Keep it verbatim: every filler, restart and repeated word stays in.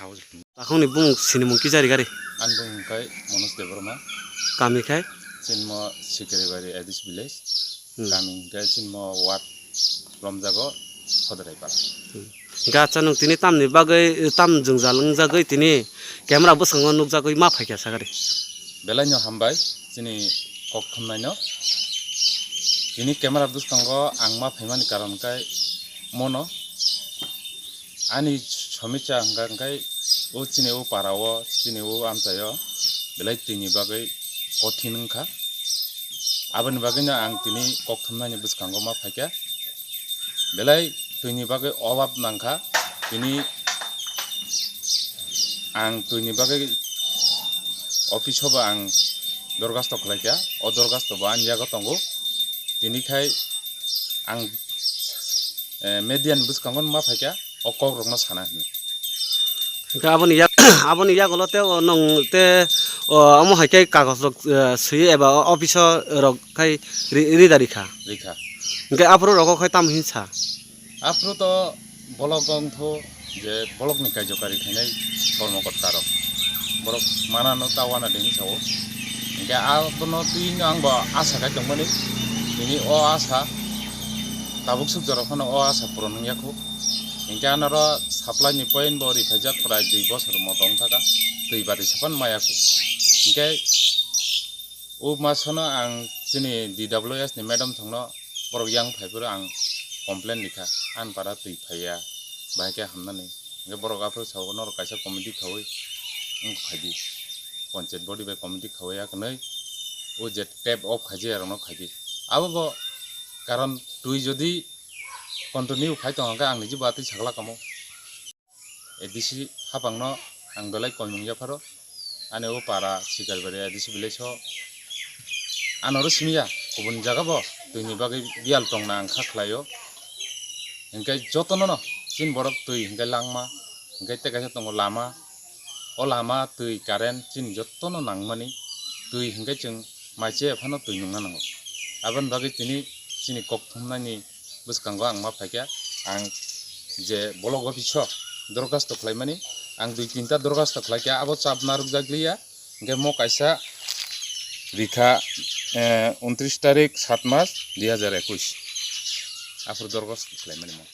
Takhukni bumung sinimung kisa ri gari. Ani bumung khe Manoj Debbarma. Kami khe? Chinmo Sikaribari A D C village. Hmm. Kami khe chinmo ward romjago Khodarai para. Hmm. Gacha nwng tini tamni bagwi, tam jwngjal wngjagwi tini camera bwskango nukjagwi ma phaikha sagari. Belai no hambai chini kok thumnaino. Tini camera bwskango ang ma phaimani karon khe mono ani somicha hwnkha hwnkhe o chini o para o chini o amchaio belai twini bagwi kothin wngkha. Aboni bagwino ang tini kok thumnani bwskango ma phaikha. Belai twini bagwi obab nangkha. Tini ang twini bagwi office o bo ang dorgasto khlaikha. O dorgasto bo ani yago tongo. Tini khai ang, eh, media ni bwskango ma phaikha, o kok rokno sana hinwi. Hwnkhe aboni yak-, aboni yagulo tei o nwng tei o omo hai khe kagoj rok, eh, swiwi eba o office o rok khai ri-, rida rikha. Rikha. Hwnkhe aphuru rogo khai tamo hinsa? Aphuru to bolok wngthu je bolokni kaijokari khainai kormokorta rok. Borok manano ta wana de hinsa o. Hwnkhe abono twi no ang bo asa khai tongmani. Tini o asa tabuk suk jora phano o asa puron wngya khu. Hwnkhe anoro supply ni point bo ri phaijak prai dui bosor moto wng thaka, twi bari sapan maya khu. Hwnkhe o masano ang chini D W S ni madam thangno borok yang phai phuru ang complain rikha, ani para twi phaiya, bahai khe hamnani. Hwnkhe borok aphuru sao norok kaisa committee khaui wng khaidi, panchayat body bai committee khaui ya kwnwi o je tap off khaijak rokno khaidi. Abo bo karon twi jodi continue khai tong hwnkhe ang niji bo atwi sakla kamo. A D C hapangno ang belai koimung yapharo. Ani o para Sikaribari A D C village o. Ano oro simiya, kubun jaga bo twini bagwi biyal tongna ang kha khlaio. Hingke jotono no chini borok twi hingke langma, hingke tei kaisa tongo lama. O lama twi current chini jotono nangmani twi hingke chwng maiche phano twi nungna nango. Aboni bagwi tini chini kok thumnani bwskango ang ma phaikha, ang je block office o dorkhasto khlaimani, ang dui tinta dorkhasto khlaikha, abo chap narwkjak liya, hingke mo kaisa rikha, eh, untris tarik sat mas dui hajar ekush, aphuru dorkhasto khlaimani mo.